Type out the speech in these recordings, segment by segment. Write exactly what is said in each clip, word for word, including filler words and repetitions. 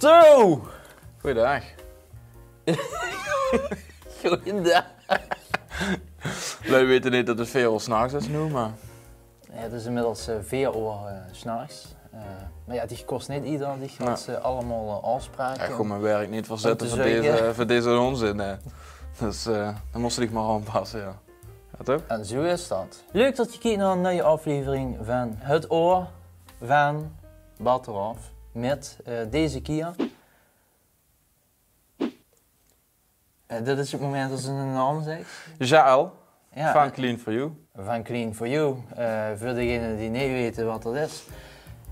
Zo! Goojendaag. Goojendaag. Lui weite neet det 't veer oor 's nachs is noe, mer Jao, 't is inmiddels, eh, veer oor, eh, 's nachs. Eh, mer jao, dich kós neet eder daag, eh, allemaol, eh, aofspraoke. Jao, ich gaon mien werk neet verzitte veur deze, veur deze ónzin, hè. Dus, eh, dan mós se dich mer aanpasse, jao. Jao, toch? En zoe is dat. Leuk dat geer kiek nao 'n nuie aoflevering van Het Oor van Batteraof. Mit, eh, deze kier Eh, dit is 't moment dat ze 'ne naam zègk. Jaël, jao, van eh, Clean for You. Van Clean for You. Eh, veur degene die neet weite wat dat is,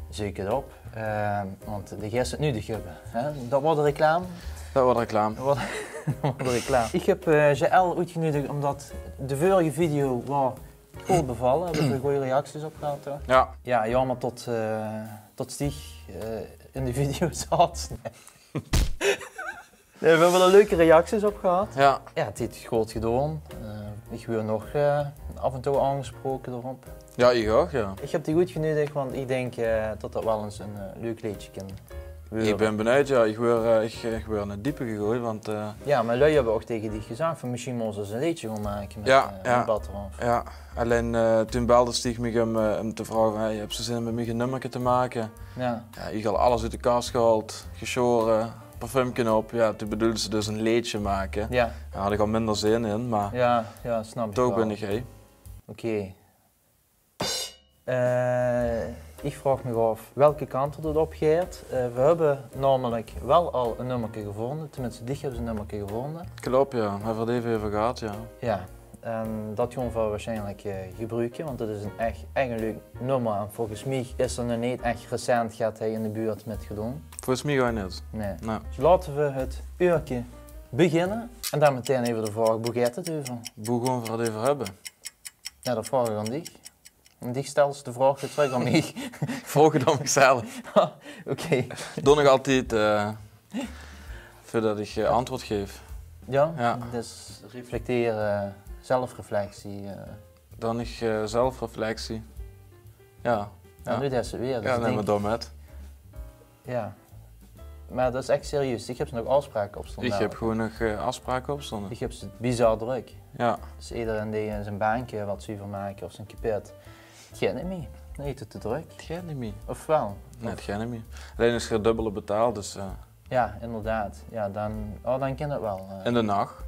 zeuk 't op. Eh, want de geis 't nudig höbbe, hè? Dat weurt reclame. Dat weurt reclame. Dat weurt, dat weurt reclame. Ich höb, eh, Jaël oetgenudig omdat de veurige video waor good bevalle. Höbbe v'r gooj reacties op gehad, hè? Jao. Jao, jaomer tot, eh, tot Stieg, eh, in de video zaot. Nae. Nae, v'r höbbe d'r leuke reacties op gehad. Jao. Jao, 't heet good gedoon. Eh, ich waer nog, eh, aaf en toe aangesproke d'rop. Jao, ich ouch, jao. Ich höb dich oetgenudig, want ich dink, eh, dat dat waal ins 'n, eh, leuk leedje kin weure. Ich bin benuujd, jao. Ich waer, eh, ich, ich waer in 't diepe gegoejd, want, eh, Jao, mer lui höbbe ouch tege dich gezag van mesjien mós se ins 'n leedje gaon make mit, jao, eh, jao, mit Batteraof. Jao, allein, eh, toen belde Stieg mich um, eh, um te vraoge van: "Hey, höbs se zin um mit mich 'n nummerke te make?" Jao. Jao, ich had alles oet de kas gehaold, gesjaore, parfumke op. Jao, toen bedoelde ze dus 'n leedje make. Jao. Dao had ich al minder zin in, mer, jao, jao, snap ich toch waal. Bin ich, hey. Oké. Eh, ich vraog mich aof welke kant dat 't op geit. Eh, v'r höbbe namelik waal al e nummerke gevónje. Tenminste, dich höbs e nummerke gevónje. Klop, jao. Höbbe v'r 't eve euver gehad, jao. Jao. En dat gaon v'r waarsjienlik, eh, gebruke, want 't is 'n ech, ech e leuk nummer. En volges mich is d'r nog neet ech recent get hie in de buurt mit gedoon. Volges mich ouch neet. Nae. Nae. Dus laote v'r 't uurke beginne. En dan metein eve de vraog: boe geit 't euver? Boe gaon v'r 't euver höbbe? Jao, dat vraog ich aan dich. En dich stèls de vraog weer trök aan mich. Vraog 't aan michzelf. Ah, oké. Doon ich altied, eh, veurdat ich, eh, antjwaord gaef. Jao? Jao. Dus reflectere, zelfreflectie, eh. Dan ich, eh, zelfreflectie. Jao. Jao, noe deis se 't weer, dus jao, ich num dink 't door mit. Jao. Mer dat is ech serieus. Ich höb nog aafspraoke opstónge. Ich höb gewoon nog, eh, aafspraoke opstónge. Ich höb 't bizar drök. Jao. Dus ederein dee zien baanke wilt zuver make of zien kepit. 't Geit neet mie. Nae, 't is te drök. 't Geit neet mie. Of waal? Nae, 't geit neet mie. Allein is geer dubbel betaald, dus, eh. Jao, inderdaad. Jao, dan, oh, dan kin 't waal, eh. In de nach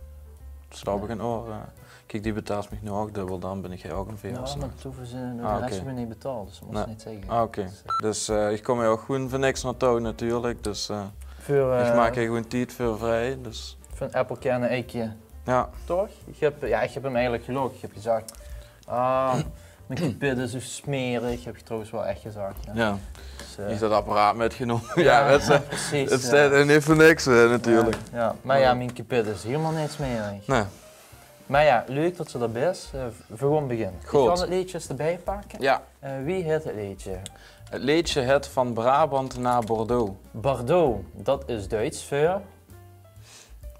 slaop ich 'n oor, eh. Kiek, die betaals mich noe ouch dubbel, dan bin ich hie ouch 'n veer oor 's nachs. Jao, mer toen höbbe ze de res neet betaald, dus dat mós se neet zègke. Ah, oké. Dus, eh, ich kóm hie ouch gewoon veur niks nao touw natuurlik, dus, eh, ich maak hie gewoon tied veur vrie, dus. Veur 'n appelke en 'n eike. Jao. Toch? Ich höb, jao, ich höb 'm eigelik gelok. Ich höb gezag: "Ah, mien kepit is zoe smerig." Höb ich trouwens waal ech gezag, jao. Jao. Dus, eh, ich höb dat apparaat mitgenómme. Jao, jao, precies, 't steit hie neet veur niks, eh, natuurlik. Jao, jao. Mer jao, mien kepit is hielemaol neet smerig. Nae. Mer jao, leuk dat se d'r bis. Eh, v'r gaon beginne. Good. Ich gaon 't leedje ins d'rbie pakke. Jao. Eh, wie hèt 't leedje? 't Leedje hèt Van Brabant naar Bordeaux. Bordeaux, dat is Duits veur?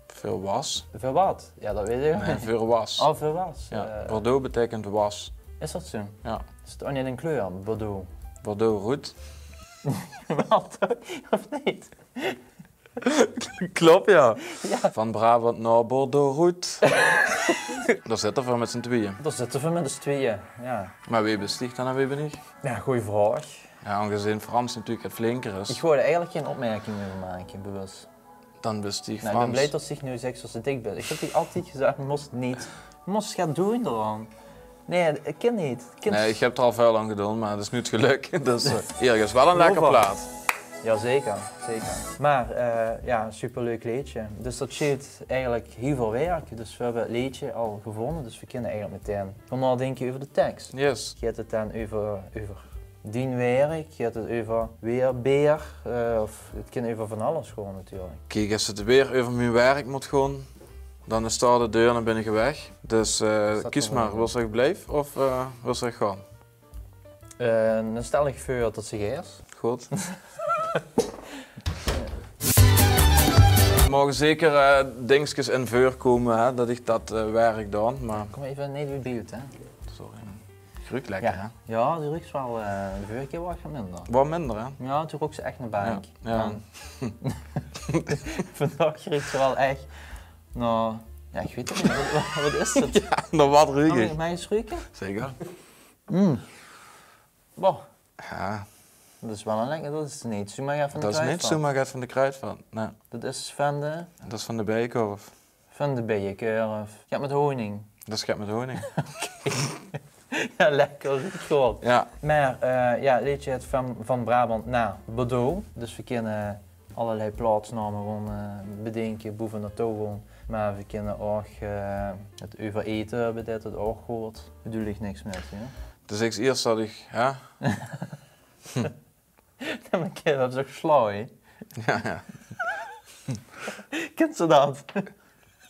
Veur was. Veur wat? Jao, dat weit ich ouch neet. Nae, veur was. Oh, veur was. Jao, eh, Bordeaux beteikent was. Is dat zoe? Jao. Is 't ouch neet 'n kleur, Bordeaux? Bordeaux roed. Waal toch? Of neet? Klop, jao. Jao. Van Brabant nao Bordeaux roed. Dao zitte v'r mit zien twieë. Dao zitte v'r mit zien twieë, jao. Mer wee bis dich dan en wee bin ich? Jao, gooj vraog. Jao, aangezeen Frans natuurlik 't flinker is. Ich wól d'r eigelik gein opmerking euver make, bewus. Dan bis dich Frans. Nae, ich bin blie tot se noe zeks tot se dik bis. Ich höb dich altied gezag, mós neet, mós get doon d'raan. Nae, ich kin neet. Nae, ich höb d'r al väöl aan gedoon, mer 't is noe 't gelök. Dus, eh, hie is waal 'n lekker plaat. Jao, zeker, zeker. Mer, eh, jao, superleuk leedje. Dus dat sjeelt eigelik hiel väöl werk. Dus v'r höbbe 't leedje al gevónje, dus v'r kinne eigelik metein gaon naodinke euver de teks. Yes. Geit 't dan euver, euver dien werk? Geit 't euver weer beer? Eh, of 't kin euver van alles gaon natuurlik. Kiek, es 't weer euver mien werk mót gaon, dan is dao de deur en dan bin ich weg. Dus, eh, kies mer, wils se dat ich blief of, eh, wils se dat ich gaon? Eh, dan stèl ich veur tot se geis. Good. D'r moge zeker, eh, dingskes in veurkómme, hè, dat ich dat, eh, werk doon, mer... Kóm eve neet oet beeld, hè? Sorry. Ruuk lekker, hè? Jao, die ruuk waal, eh, de vörige kier waal get minder. Waal minder, hè? Jao, toen rook ze ech nao baek. Jao, jao. Vandaag ruuk ze waal ech nao, jao, ich weit 't neet. Waat, waat is 't? Jao, nao waat ruuk ich? Kan ich 'm ins ruke? Zeker. Mm. Boah. Jao. Det is waal ein lekker, det is neet zomaar get van de Kruidvat. Det is neet zomaar get van de Kruidvat, nae. Det is van de... Det is van de Bijenkorf. Van de Bijenkorf. Geit mit honing. Det is geit mit honing. Oké. Jao, lekker, good gehuurd. Jao. Mer, eh, jao, leedje het van, van Brabant nao Bordeaux. Dus veer kinne allerlei plaatsname gewoon, eh, bedinke, boe veer naotoe gaon. Mer veer kinne ouch, eh, het euver ete höbbe, det het ouch gehuurd. Bedoel ich niks mit, jao. Dus ich iers zat ich, hè? Jao, mer ich höb zo'n slaoi. Jao, jao. Kins se det?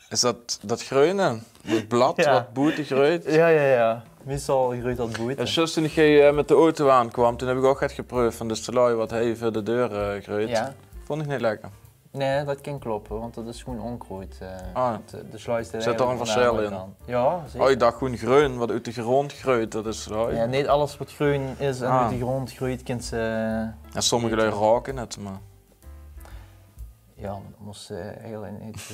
Is det det greune? Det blad waat boete greujt? Jao, jao, jao. Meistal greujt det boete. Jao, zjus toen ich, eh, mit de auto aankwaam, toen höb ich ouch get gepreuf van de slaoi waat hie veur de deur, eh, greujt. Jao. Vónj ich neet lekker. Nae, det kin kloppe, want det is gewoon ónkroed, eh, ah. De, de slaoi steit eigelik aan de anger kant. Zit dao ein versjil in? Jao, zeker. Oh, ich dach gewoon greun, waat oet de gróndj greujt, det is slaoi. Jao, neet alles waat greun is en oet de gróndj greujt, kins se ete. En sommige lui rauke 't, mer... Jao, mer det mós se eigelik neet,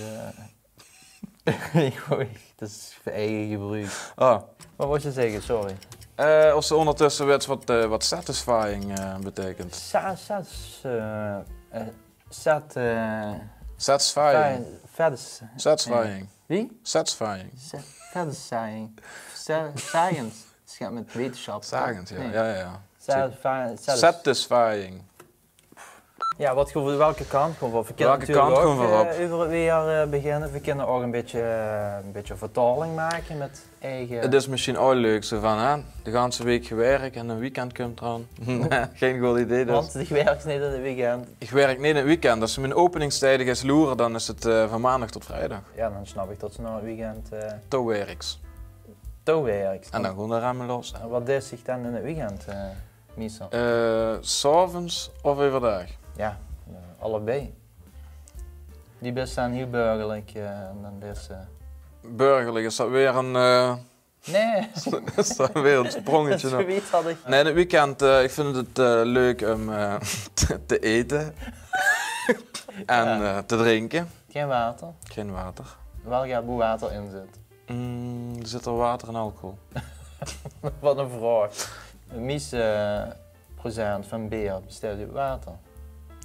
eh, det is veur eige gebroek. Ah. Waat wouws se zègke, sorry? Eh, of se óngertösse weits waat, eh, waat satisfying, eh, beteikent. Sa-, sats-, eh, eh, Sat-, eh, satisfying. Fijn, fetis-, satisfying. Wie? Satisfying. Sa-, satisfying. Sa-, science. Het geit mit wetensjap. Science, jao, jao, jao. Sa-, fi-, satis-, satisfying. Jao, waat gaon veer, welke kant gaon veer op? Veer kinne natuurlik ouch, eh, euver het weer, eh, beginne. Veer kinne ouch ein bietje, eh, ein bietje vertaling make mit eige... Het is mesjien ouch leuk, zo van, hè, de ganse waek gewirk en ein weekend kump draan. Nae, gein good idee, dus. Want dich wirks neet in het weekend. Ich wirk neet in het weekend. Es se mien openingstije geis loere, dan is het, eh, van maondig tot vriedig. Jao, dan snap ich det se nao het weekend, eh, toe wirks. Toe wirks. En dan gewoon de remme los. En waat deis se dan in het weekend, eh, meistal? Eh, 's aoves of euverdaag? Jao, eh, allebei. Die bis dan hiel burgerlik, eh, en dan deis se... Burgerlik, is det weer ein, eh, Nae. Is det weer ein spróngetje nao? Zoiets had ich. Nae, in het weekend, eh, ich vinj het, eh, leuk om, eh, te, te ete. En, eh, te drinke. Gein water. Gein water. Waal get boe water in zit. Mm, zit d'r water en alcohol? Waat ein vraog. Meiste, eh, procent van beer besteit oet water.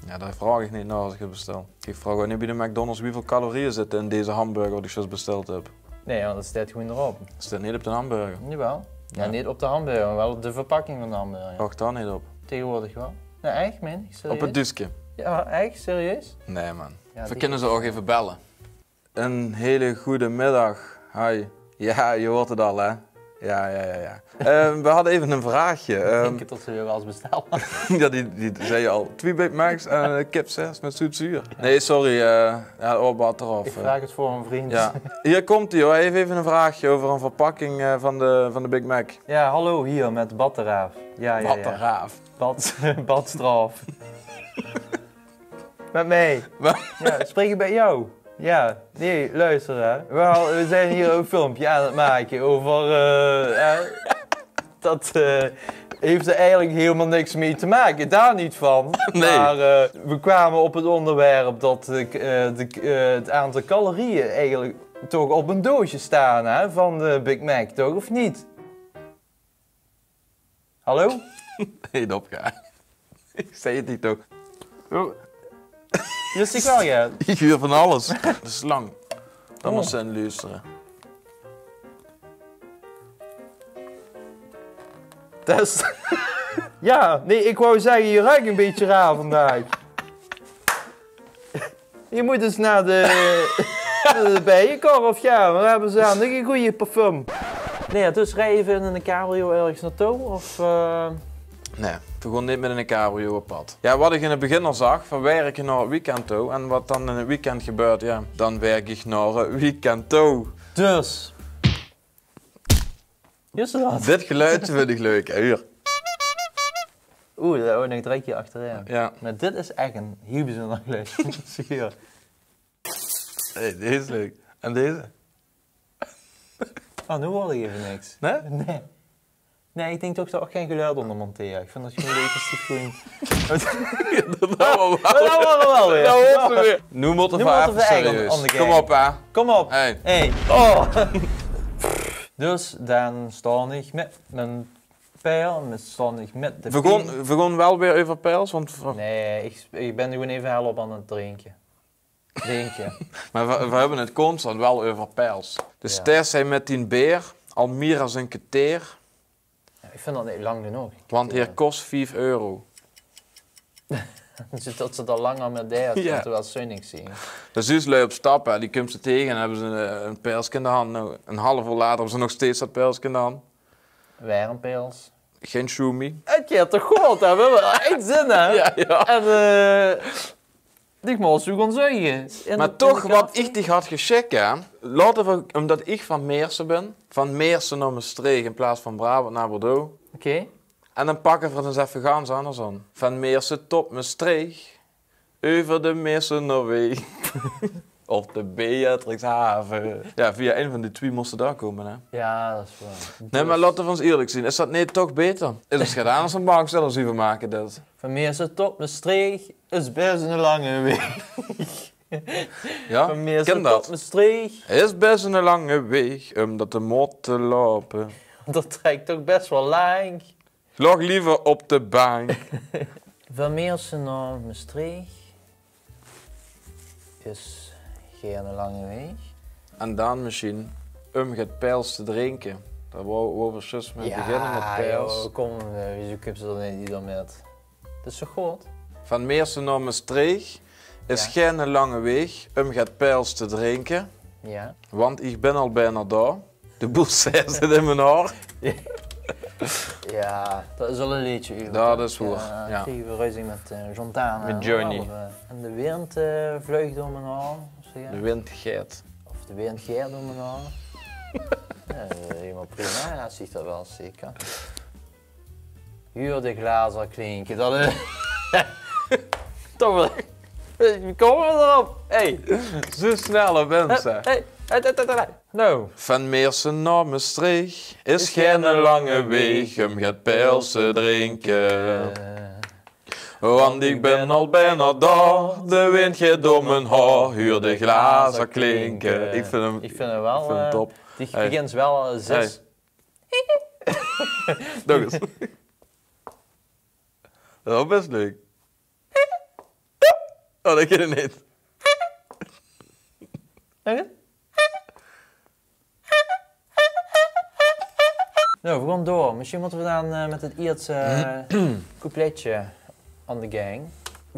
Jao, dao vraog ich neet nao es ich het bestel. Ich vraog ouch neet bie de McDonald's wieväöl calorieë zitte in deze hamburger waat ich zjus besteld höb. Nae, want det steit gewoon d'rop. Det steit neet op de hamburger. Jawaal. Jao, neet op de hamburger, mer waal op de verpakking van de hamburger. Och, dao neet op. Taegewoordig waal. Nae, ech, mein ich, serieus. Op het duuske? Jao, ech, serieus? Nae, man. Jao, veer kinne ze ouch effe belle. Ein hiel gooje middig. Hi. Jao, geer huurt het al, hè? Jao, jao, jao, jao. Ehm, veer hadde effe ein vraogje. Ehm, ich dink det ze weer waal ins besteld hadde. Jao, die, die zag al: twie Big Macs en ein kip zès mit zoet zuur. Nae, sorry, eh, jao, oh, water aaf, eh. Ich vraog het veur ein vrundj. Jao. Hie kump-ie, huur. Hae haet effe ein vraogje euver ein verpakking, eh, van de, van de Big Mac. Jao, hallo, hie mit Batteraaf. Jao, jao, jao. Batteraaf. Bad, Badstraaf. Mit mich. Jao, spreek ich bie dich? Jao, nae, loester, hè. Veer, veer zeen hie ein filmpje aan het make euver, eh, hè, det, eh, haet d'r eigelik hielemaol niks mei te make, dao neet van. Nae. Mer, eh, veer kwame op het óngerwerp det, eh, k-, eh, de k-, eh, het aantal calorieë eigelik toch op ein doosje staon, hè, van de Big Mac, toch, of neet? Hallo? Neet opgehaold. Ich zag het dich toch. Oh. Jao, ich waal, jao. Ich huur van alles. De slang. Dan mós se loestere. Det is, jao, nae, ich wou zègke, geer ruik ein bietje raar vandaag. Geer mót ins nao de, nao de Bijenkorf, jao, dao höbbe ze ein hiel gooj parfum. Nae, dus rije veer in ein cabrio örges naotoe, of, eh? Nae, veer gaon neet mit ein cabrio op pad. Jao, waat ich in het begin al zag, van wirke nao het weekend toe. En waat dan in het weekend gebeurt, jao, dan wirk ich nao het weekend toe. Dus. Huurs se det? Dit geluidje vinj ich leuk, hè, huur. Oeh, det ouch nog drie kier achterein. Jao. Mer dit is ech ein hiel bezunjer geluidje. Zeker. Hey, deze is leuk. En deze? Oh, noe huur ich effe niks. Nae? Nae. Nae, ich dink toch det ich gein geluid ónger monteer. Ich vinj det gewoon leuk es 't gewoon... Det höbbe v'r waal weer. Det höbbe v'r waal weer. Noe mótte v'r effe serieus. Kóm op, hè. Kóm op. Hey. Hey. Oh. Dus dan staon ich mit mien peil, mit, staon ich mit de... V'r gaon, v'r gaon waal weer euver peils, want v'r... Nae, ich, ich bön gewoon effe hel op aan 't drinke. Drinke. Mer v'r, v'r höbbe 't constant waal euver peils. Dus Tess, hae mit dien beer, al mier es ein kerteer. Jao, ich vinj det neet lang genóg. Want hae kos vief euro. Dus det ze d'r langer mit deis, want d'r waal zónnig zien. Dus die is lui op stap, hè. Die kums se tege en höbbe ze ein, ein peilske in de hand. Noe, ein haaf oor later höbbe ze nog steeds det peilske in de hand. Weer ein pils. Gein sjoemie. 't Geit toch good, hè? V'r höbbe ech zin, hè? Jao, jao. En, eh, ich mós zoe gaon zeuge. Mer toch, waat ich dich had gesjik, hè? Laote v'r, ómdet ich van Meersse bön, van Meersse nao Mestreech in plaats van Brabant nao Bordeaux. Oké. En dan pakke v'r 't ins effe gans anders aan. Van Meersse tot Mestreech. Euver de Meersenderweeg. Of de Beatrixhave. Jao, via ein van die twie mós se dao kómme, hè? Jao, det is waor. Nae, mer laote v'r ins ierlik zien. Is det neet toch baeter? Is 't gedaon es ein banksteller euver make det? Van Meersse tot Mestreech is bès ein lange waeg. Jao, van Meersse tot Mestreech is bès ein lange waeg óm det te mótte loupe. Det trèk toch bès waal laank. Laog leever op de baank. Van Meersse nao Mestreech is geine lange waeg. En dan mesjien óm get pils te drinke. Dao wou, wou v'r zjus mit beginne, mit pils. Jao, kóm, eh, wieso kums se dao neet ieder mit? Det is zo good. Van Meersse nao Mestreech is geine lange waeg óm get pils te drinke. Jao. Want ich bön al bekans dao. De boel zit in mien haor. Jao, det is al ein leedje euver. Det is waor, jao. Kriege v'r ruzie mit, eh, Jontana. Mit Johnny. En de wind, eh, vleug door mien haor. Of zo, jao. De wind geit. Of de wind geit door mien haor. Jao, hielemaol prima. Jao, zuus se det waal zeker. Huur de glazer klinke. Det is... Toch waal. Wie kómme v'r d'rop? Hey. Zo snel op, hè? Hey, hey, hey, hey, hey. Noe. Van Meersse nao Mestreech is geine lange waeg óm get pils te drinke. Want ich bön al bekans dao, de wind geit door mien haor, huur de glazer klinke. Ich vinj 'm, ich vinj 'm waal, ich vinj 'm, eh, top. Hey. Begins waal, eh, zes. Hey. Nog ins. Det is bès leuk. Oh, det kin ich neet. Nog ins. Noe, v'r gaon door. Mesjien mótte v'r dan, eh, mit 't ierste, eh, coupletje aan de gang.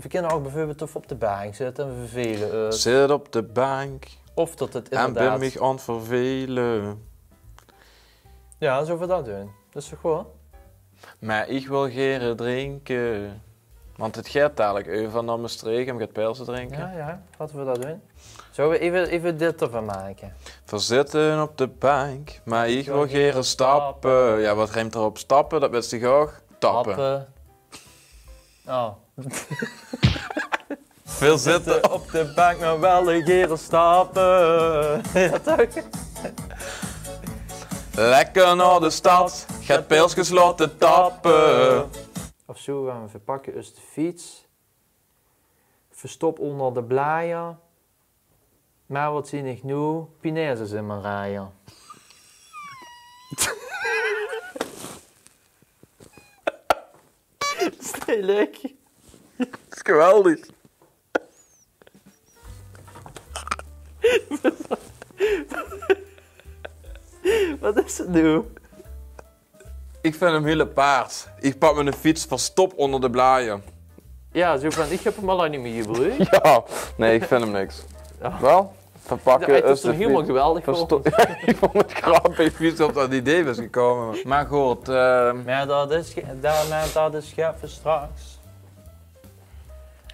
V'r kinne ouch bieveurbeeld of op de baank zitte en vervele us. Zit op de baank. Of det 't inderdaad... En bön mich aan 't vervele. Jao, zölle v'r det doon? Det is toch good? Mer ich wil gaer drinke. Want 't geit dalik euver nao Mestreech óm get pils te drinke. Jao, jao, laote v'r det doon. Zölle v'r effe, effe dit d'rvan make? V'r zitte op de baank, mer ich wil gaer stappe. Jao, waat riemp d'r op stappe? Det wis ich ouch. Tappe. Tappe. Oh. V'r zitte op de baank, mer wille gaer stappe. Jao, toch? Lekker nao de stad, get pilskes laote tappe. Of zölle v'r 'm verpakke es de fiets? Verstop ónger de blajer. Mer waat zeen ich noe? Pinezes in mien rajer. Is det leuk? Det is geweldig. Waat is 't noe? Ich vinj 'm hiel apart. Ich pak miene fiets, verstop ónger de blajer. Jao, zo van, ich höb 'm al lang neet mie gebruuk. Jao, nae, ich vinj 'm niks. Jao. Waal? Verpakke is de fiets. Hielemaol geweldig, verstop. Ich vónj 't grappig wie se op det idee bös gekómme. Mer good, eh. Mer det is ge-, det, mer det is get veur straks.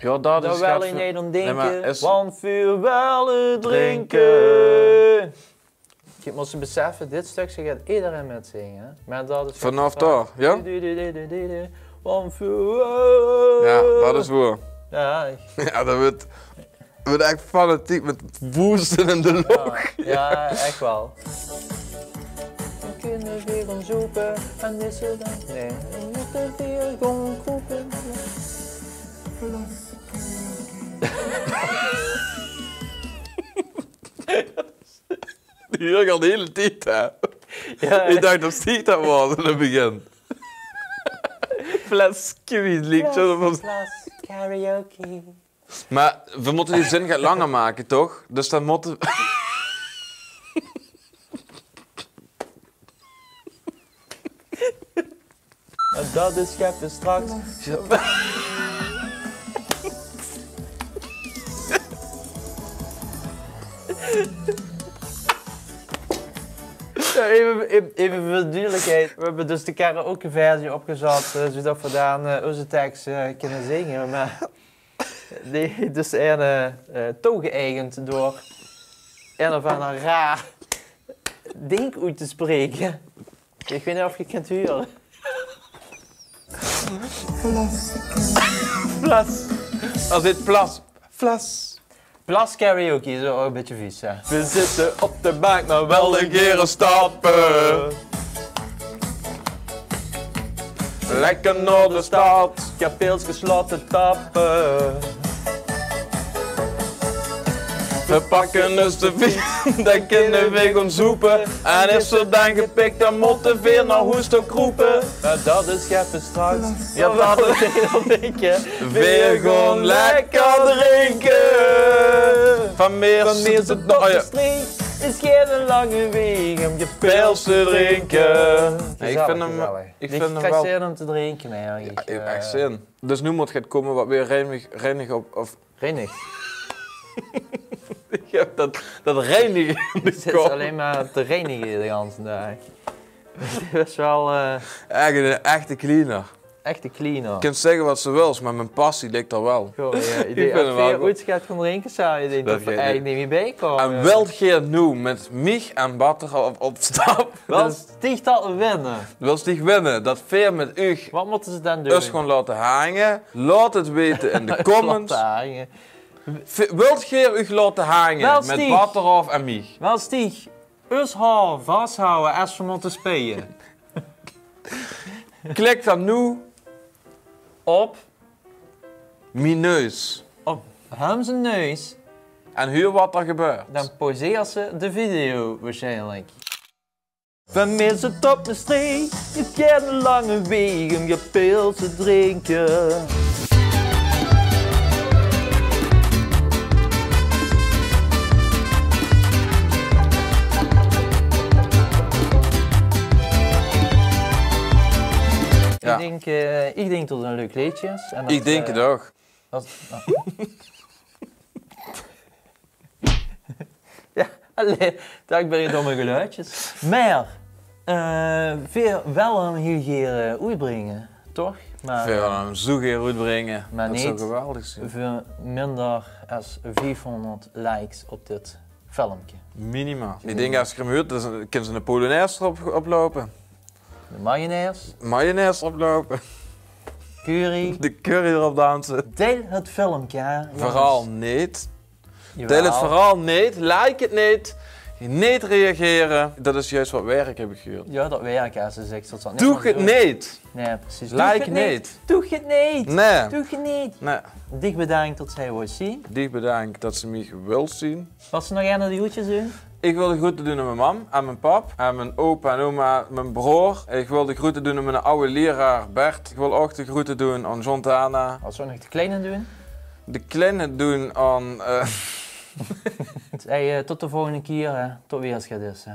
Jao, det is get veur, nae, mer is... Want veer wille drinke. Kiek, mós se beseffe, dit stökske geit ederein mitzinge, hè? Mer det is... Vanaaf dao, jao? Du, du, du. One, two, oh. Jao, det is waor. Jao, ich... Jao, det weurt, weurt ech fanatiek mit woeste in de loch. Jao, jao, ech waal. Veer gaon zoepe en is er dan. Nae. Veer mótte veer gaon kroepe. Die huur ik al de hele tied, hè. Jao. Ik dach det Stieg det waas in het begin. Fleske wien liek zo van... Fles, karaoke. Maar we moeten die zin gaan langer maken, toch? Dus dan moeten we... En dat is scheppe straks. Ja, even, even, even voor de duidelijkheid. We hebben dus de karaoke-versie opgezet, eh, zodat we daar, eh, onze tekst, eh, kunnen zingen. Maar die is dus een, eh, toegeëigend door een of ander raar ding uit te spreken. Ik weet niet of je het kunt huren. Plas. Plas. Als dit plas. Plas. Plas karaoke is ook een beetje vies, hè? We zitten op de bank, maar wel een kere stappen. Lekker naar de stad. Kapels gesloten tappen. We pakken dus de fiets, dan kunnen we gaan zoepen. En is er dan gepikt, dan moeten we naar huis toe kroepen. Maar dat is scheppe straks. Ja, dat is heel dikke. We gaan lekker drinken. Van meer... Van meer zit nog... Oh ja. Is geen lange weg om je pils te drinken. Nee, ik vind hem, ik vind hem wel zin om te drinken, eigenlijk. Ja, ik heb echt zin. Dus nu moet het komen wat weer reinig, reinig op, of reinig. Ik heb dat, dat reinig in de kop. Zit alleen maar te reinigen de ganse dag. Dit is wel, eh, echt een echte cleaner. Echte cleaner. Je kunt zeggen wat ze wils, maar mijn passie ligt er wel. Goh, ja, ik vind het wel goed. Als je ooit gaat gaan drinken, zou je denken dat we eigenlijk niet meer bijkomen. En wilt geer nu met Mieg en Batter op, op stap? Wils dich dat winnen? Wils dich winnen dat veer met uch... Wat moeten ze dan doen? Us gewoon laten hangen. Laat het weten in de comments. Laten hangen. Wilt geer uch laten hangen met Batter en Mieg? Wils dich us haor vasthouden als we moeten spelen? Klik dan nu op mien neus. Op hem zijn neus. En huur wat er gebeurt. Dan pauzeert ze de video waarschijnlijk. Van Meerse tot Mestreech, je kent een lange weg om je pils te drinken. Ja. Ik denk, eh, ik denk dat het een leuk leedje is. En dat, ik denk, eh, het ook. Dat, nou. Ja, allee, dat ben je domme geluidjes. Maar, eh, veer wille hem hiel gaer oetbringe, toch? Maar, veer wille hem zo gaer oetbringe. Maar dat zou geweldig zien. Niet voor minder als vijfhonderd likes op dit filmke. Minimaal. Ik denk, als je hem huurt, dan kunnen ze een polonaise erop oplopen. De mayonaise. Mayonaise oplopen. Curry. De curry erop dansen. Deel het filmke, hè, jongens. Vooral niet. Jawel. Deel het vooral niet. Like het niet. Niet reageren. Dat is juist wat werk, heb ik gehuurd. Ja, dat werk, ja, ze zegt dat ze dat niet... Doe het niet. Nee, precies. Like niet. Doe het niet. Nee. Doe het niet. Nee. Dich bedankt dat ze wils zien. Dich bedankt dat ze mich wils zien. Wils se nog eine de groetjes doen? Ik wil de groeten doen aan mijn mam, aan mijn pap, aan mijn opa en oma, mijn broor. Ik wil de groeten doen aan mijn oude leraar Bert. Ik wil ook de groeten doen aan Jontana. Wils se nog de kleine doen? De kleine doen aan, eh, hey, eh, tot de volgende keer, hè. Tot weer eens gaat is, hè.